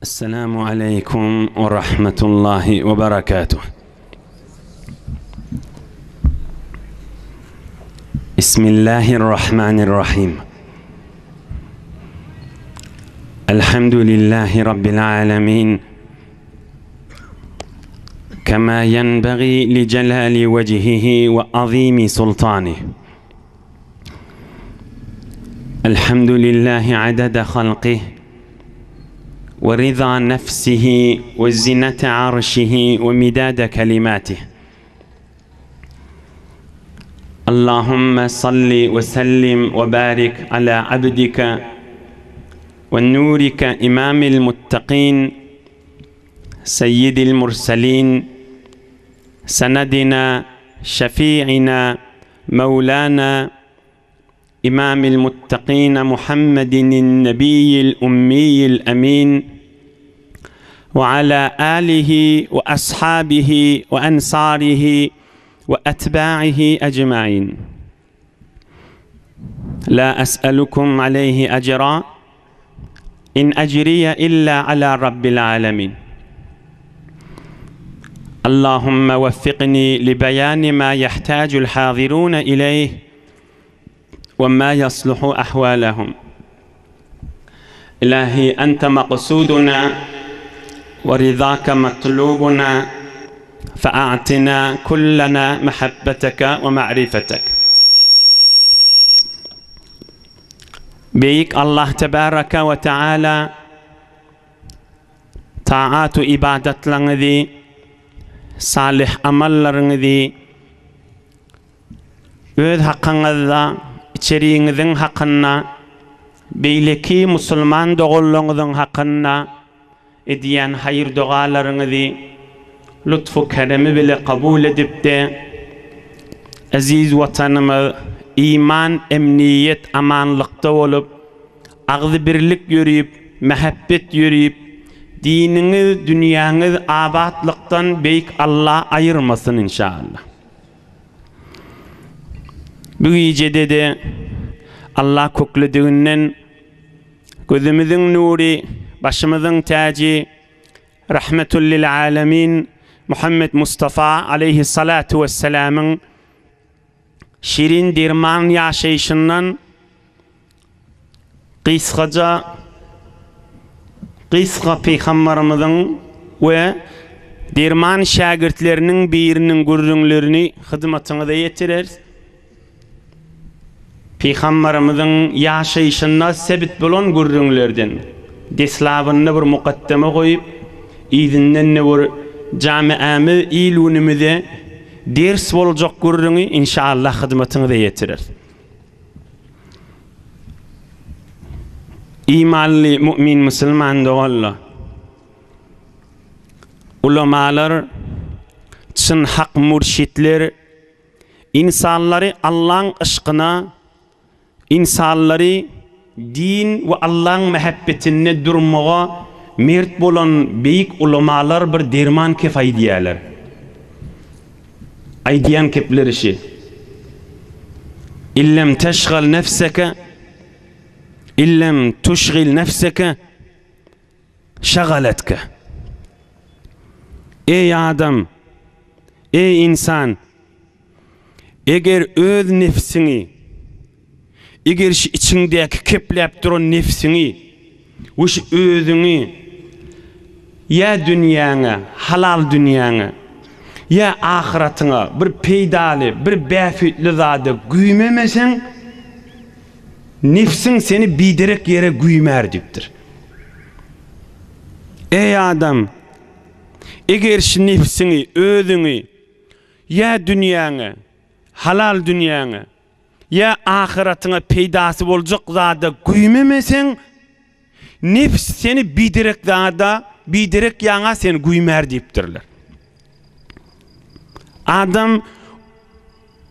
Esselamu aleýkum we rahmetullahi we berekatuh. Bismillahirrahmanirrahim. Elhamdülillahi Rabbil alemin. Kema yenbagi li celali vecihihi ve azimi sultanih. الحمد لله عدد خلقه ورضا نفسه وزنة عرشه ومداد كلماته اللهم صل وسلم وبارك على عبدك ونورك إمام المتقين سيد المرسلين سندنا شفيعنا مولانا إمام المتقين محمد النبي الأمي الأمين وعلى آله وأصحابه وأنصاره وأتباعه أجمعين لا أسألكم عليه أجرا إن أجري إلا على رب العالمين اللهم وفقني لبيان ما يحتاج الحاضرون إليه وما يصلح أحوالهم إلهي أنت مقصودنا ورضاك مطلوبنا فأعطنا كلنا محبتك ومعرفتك Beýik Allah tebaraka we taala taat-u ybadatlaryňyzy, salyh amallaryňyzy öz hakyňyzda, içeriňiziň hakynda, beýleki musulman doganlaryňyzyň hakynda edýän haýyr-dogalaryňyzy lutfu-keremi bile kabul edip-de, eziz Watanymyz iman, emniýet, amanlykda bolup, agzybirlik ýörüp, mähebbet ýörüp, diniňiz, dünýäňiz abatlykdan Beýik Alla aýyrmasyn, inşallah. Bu gijede-de Alla köklediginden Gözümiziň nury, başymyzyň täji, Rahmetul lil alemin Muhammet Mustafa aleýhissalatu wessalamyň şirin derman ýaşaýşyndan gysgaja gysga pygambarymyzyň we derman şägirtleriniň biriniň gürrüňlerini hyzmatyňyza ýetireris. Pygambarymyzyň ýaşaýşynda sebit bolan gürrüňlerden deslabynda bir mukaddeme goýup, yzyndan-da bir jamiämiz, il-günümize ders boljak gürrüňi inşallah hyzmatyňyza ýetireris. Imanly mu'min musulman doganlar! Ulamalar, çyn hak mürşitler, Ynsanlary Allaň yşkyna, ynsanlary din we Allaň mähebbetinde durmaga mert bolan beýik ulamalar bir derman kep aýdýarlar. Aýdýan kepleri şi, Illem teşgal nefseke, illem tuşgil nefseke, şagaletke. Eý adam! Eý ynsan! Eger öz nebsiňi, eger şu içiňdäki kepläp duran nebsiňi we şu özüňi ýa dünýäňe, halal dünýäňe, ýa ahyratyňa bir peýdaly, bir bähbitli zada güýmemeseň, nebsiň seni biderek ýere güýmär diýipdir. Eý adam! Eger şu nebsiňi, özüňi ýa dünýäňe, halal dünýäňe, ýa ahyratyňa peýdasy boljak zada güýmemeseň, nebs seni biderek zada, biderek ýaňa seni güýmär diýipdirler. Adam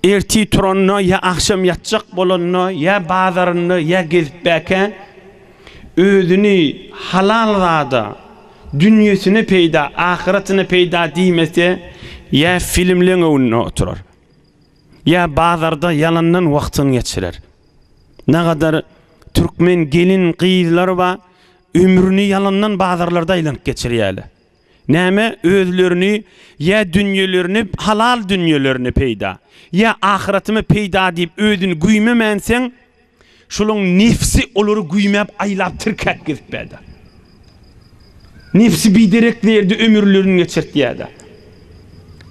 Ertir turanda ýa agşam ýatjak bolanda ýa bazarynda ýa gezipbäkä özüni halal zada, dünýesine peýda, ahyratyna peýda diýmese ýa filmleň öňünde oturar. Ýa bazarda ýalandan wagtyny geçirer. Nagadar türkmen gelin gyzlary bar. ömrüni ýalandan bazarlarda aýlanyp geçirýärler. Näme özlerini ýa dünýelerini halal dünýelerini peýda, ýa ahyratymy peýda diýip özüni güýmemänseň, şolaň nefsi olary güýmäp aýlap tirkäp gezip bäde. Nefsi biderek ýerde ömürlerini geçirtýärde.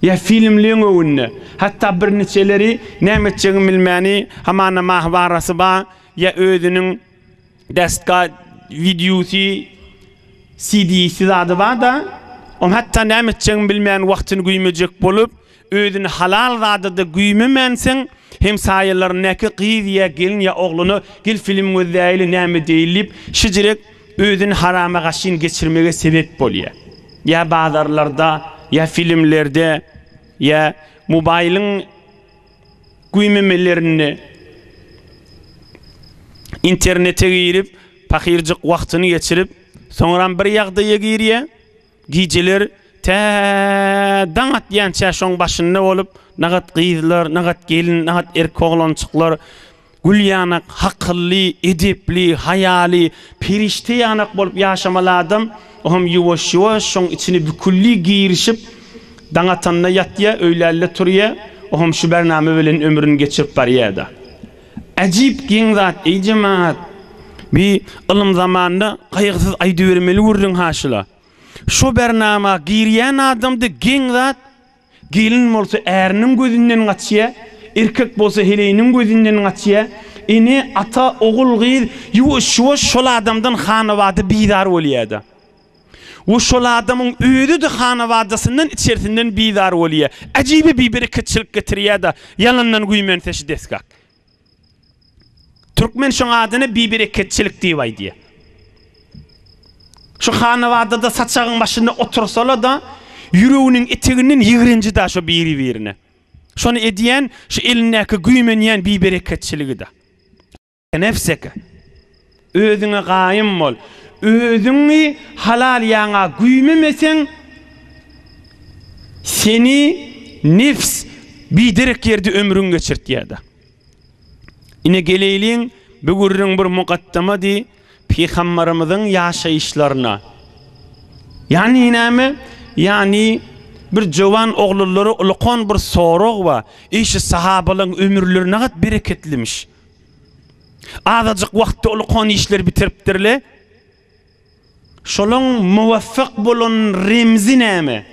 Ýa filmleň öwünde, hatda birniçeleri näme etjegini bilmäni, hamana mahwarasy bar, ýa özüniň Destka wideosy, CD-si zady bar-da, oň hatda näme etjegini bilmän wagtyny güýmejek bolup, özüni halal zada-da güýmemänseň, hemsaýalaryndaky gyz ýa gelin ýa oglana gel film gözläýeli näme edeýli diýip, şijirek özüni harama gaşyn geçirmege sebep bolýar. Ýa bazarlarda, ýa filmlerde, ýa mobaýlyň güýmemelerinde internete girip, pahyrjyk wagtyny geçirip, soňram bir ýagdaýa girýär, gijeler tä daň atýança şoň başynda bolup, nagat gyzlar, nagat gelin, nagat erkek oglanjyklar Gül ýanak, hakylly, edepli, haýaly, perişde ýanak bolup ýaşamaly adam, oňam ýuwaş-ýuwaş şoň içine bükülli girişip, daň atanda ýatýa, öýlände turýa, oňam şu bernama bilen ömrüni geçirip barýa-da. Äjip geň zat, eý jemagat! Bi ylym zamanda gaýgysyz aýdybermeli gürrüň haşyla. Şo bernama girýän adamda geň zat, Gelin bolsa äriniň gözünden gaçýa, erkek bolsa heleýiniň gözünden gaçýa. Ene, ata, ogul, gyz ýuwaş-ýuwaş şol adamdan hanabada bizar bolýa-da. We şol adamyň özi-de hanabadasyndan içersinden bizar bolýa. Äjibi bibereketçilik getirýä-da, ýalandan güýmense şu desgak. Türkmen şoň adyny bibereketçilik diýip aýdýar. Şu hanabadada saçagyň başynda otursala-da, ýüreginiň eteginden ýigrenji da şo biri-birine. Şony edýän şu elindäki güýmenýän bibereketçiligi-de. Nefseke. Özüňe gaýym bol. Özüňi halal ýaňa güýmemeseň, seni nefs biderek ýerde ömrüňi geçirtýär-de. Ine geleýliň, bu gürrüň bir mukaddamady Pygambarymyzyň ýaşaýyşlaryna. Ýagny näme? Ýagny bir jowan oglanlara ulakan bir sorag bar. Eý şu sahabalaryň ömürleri nagat bereketlimiş. Azajyk wagtda ulakan işleri bitiripdirle. Şolaň muwaffak bolan remzi näme?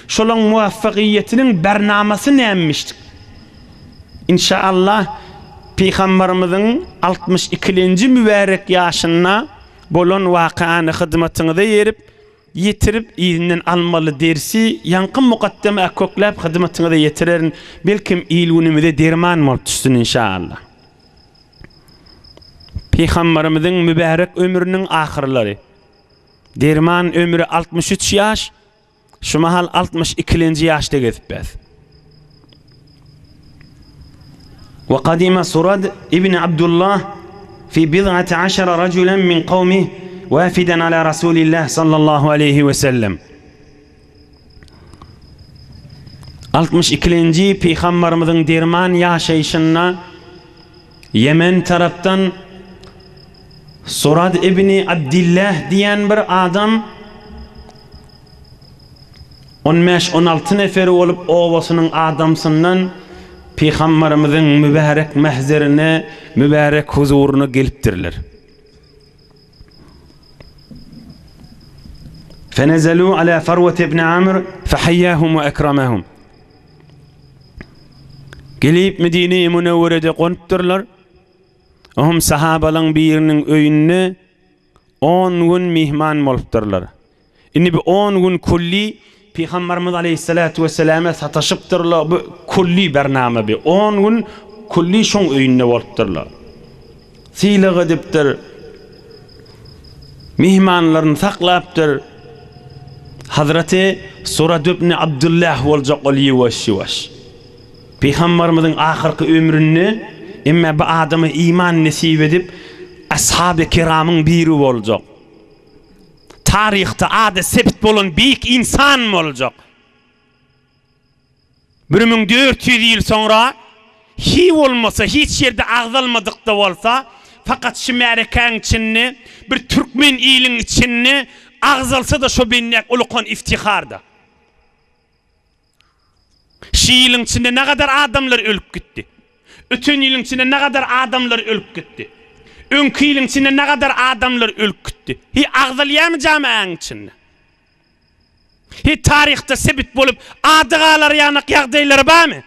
Şolaň muwaffagyýetiniň bernamasy nämmişdik? Inşaallah Pygambarymyzyň 62-lenji mübärek ýaşynda bolan wakany hyzmatyňyza ýerip, ýetirip, yzyndan almaly dersi ýaňky mukaddema kökläp hyzmatyňyza ýetirerin. Belkem il-günümize derman bolup düşsün inşaallah. Pygamberimiziň mübärek ömrüniň ahyrlary. Derman ömri 63 ýaş, şu mahal 62-lenji ýaşda gezipbäs. Wa kadima Surad ibn Abdullah fi bid'ati aşara rajulan min kawmih wafiden ala Rasulillah sallallahu aleyhi we sellem. 62-lenji Pygamberimiziň derman ýaşaýşynda Ýemen tarapdan Surad ibni Abdillah diýen bir adam 15-16 neferi bolup obasynyň adamsyndan Pygamberimiziň mübärek mähzerine, mübärek huzuryna gelipdirler. Fenezelu ala Farwet ibn Amr fehayyahum we ekramahum. Gelip Medine-i Münewwerede gonupdyrlar. Ohm sahabalaryň biriniň öýünde 10 gün myhman bolupdyrlar. Indi bu 10 gün külli Pygamberimiz aleyhissalatu vesselama sataşypdyrlar. Bu külli bername bi. 10 gün külli şoň öýünde bolupdyrlar. Sylag edipdir. Myhmanlaryny saklapdyr. Hazreti Surad ibn Abdullah boljak ol ýuwaş-ýuwaş. Pygamberimiziň ahyrky ömründe emme bu adama iman nesip edip, ashaby kiramyň biri boljak. Taryhda ady sebt bolan beýik insan boljak. 1400 ýyl soňra hi bolmasa, hiç ýerde agzalmadyk-da bolsa, fakat şu märekäň içinde, bir türkmen iliň içinde agzalsa-da şo bendäk ulukan iftiharda. Şu ýylyň içinde nagadar adamlar ölüp gitdi. Öten ýylyň içinde nagadar adamlar ölüp gitdi. Öňki ýylyň içinde nagadar adamlar ölüp gitdi. Hi agzalýarmy jamaäň içinde? Hi taryhda sebit bolup ady galar ýanak ýagdaýlary barmy?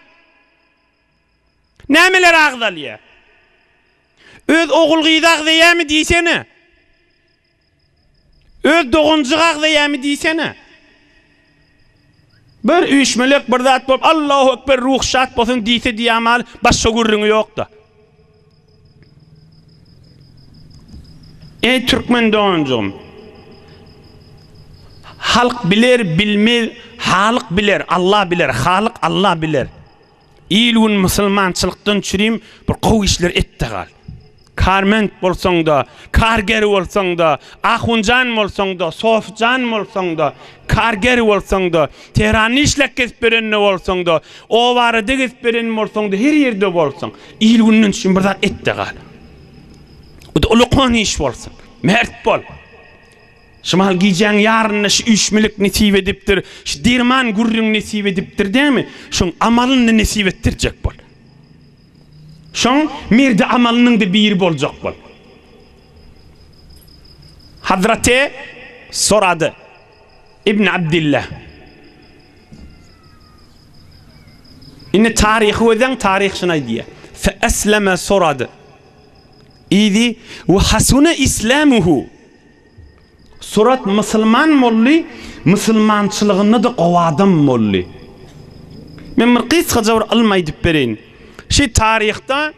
Nämeler agzalýar? Öz ogul-gyzy agzaýarmy diýsene? Öz doganjygy agzaýarmy diýsene? Bir üýşmelek bir zat bolup Allahu ekber ruh şat bolsun diýse diýamaly başga gürrüňi ýokda. Eý türkmen doganjygym. Halk biler bilmez Halyk biler Allah biler Halyk Allah biler. Il-gün musulmançylykdan çürim bir gowy işler et-de gal. Karment bolsaň-da, karger bolsaň-da, ahunjan bolsaň-da, sofjan bolsaň-da, karger bolsaň-da, Tehranda işläp gezip beren-de bolsaň-da, obarada gezip beren bolsaň-da, her ýerde bolsaň, il-günden çürim bir zat et-de gal. O-da ullakan iş bolsun. Mert bol. Şu mahal gijäň ýarynda şu üýşmelik nesip edipdir, şu derman gürrüň nesip edipdir dämi? Şoň amalyny nesip etdirjek bol. Şoň merdi amalynyň-da biri boljak bol. Hazreti sorady Ibn Abdillah. Indi taryhy gözläň, taryh şuny aýdýar. Fe esleme sorady. Yzy we hasuna islamuhu. Surat musulman boldy, musulmançylygynda-da gowy adam boldy. Men bir gysgaja bir ylym aýdyp bereýin. Şi taryhda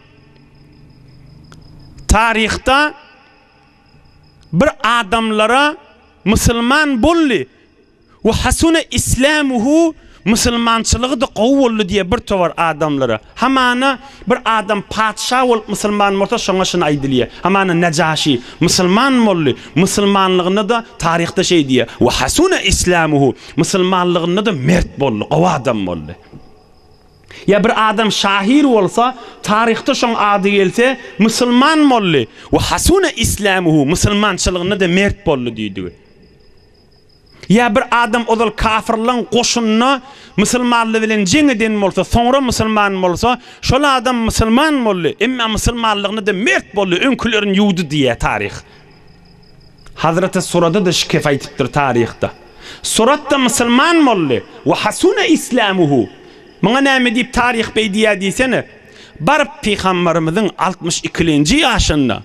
taryhda bir adamlara musulman boldy, We hasuna islamuhu, musulmançylygy-da gowy boldy diýýär bir towar adamlara. Hamana bir adam patyşa bolup musulman bolsa şoňa şuny aýdylýar. Hamana Nejaşi musulman boldy, musulmanlygynda-da taryhda şeý diýýär. We hasuna islamuhu, musulmanlygynda-da mert boldy, gowy adam boldy. Ýa bir adam şahyr bolsa, taryhda şoň ady gelse, musulman boldy. We hasuna islamuhu, musulmançylygynda-da mert boldy diýdigi. Ýa bir adam ozal kafyrlaň goşunynda musulmanlar bilen jeň eden bolsa, soňra musulman bolsa, şol adam musulman boldy, emma musulmanlygynda-da mert boldy, öňkülerini ýuwdy diýýär taryh. Hazreti Surada-da şu kep aýtypdyr taryhda. Surat-da musulman boldy, we hasuna islamuhu. Muňa näme diýip taryh beý diýýär diýsene, baryp pygambarymyzyň 62-lenji ýaşynda,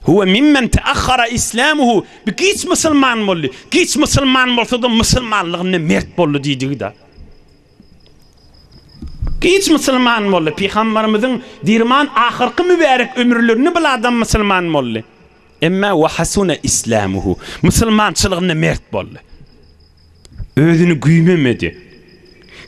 Huwe mimmen teahhara islamuhu, bu giç musulman boldy, giç musulman bolsa-da musulmanlygynda mert boldy diýdigi-de. Giç musulman boldy, Pygamberimiziň dirman ahyrky mübärek ömürlerinde bil adam musulman boldy. Emma we hasuna islamuhu, musulmançylygynda mert boldy. Özüni güýmemedi.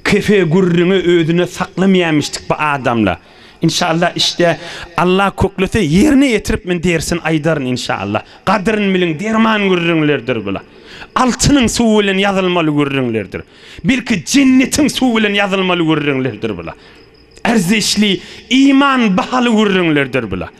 Kefe gürrüňi özüne saklamaýamyşdyk bu adamla. Inşallah işde Allah köklese ýerine ýetirip men dersini aýdaryn inşallah. Gadyryn biliň derman gürrüňlerdir bula. Altynyň suwy bilen ýazylmaly gürrüňlerdir. Belki jennetiň suwy bilen ýazylmaly gürrüňlerdir bula. Erzişli iman bahaly gürrüňlerdir bula.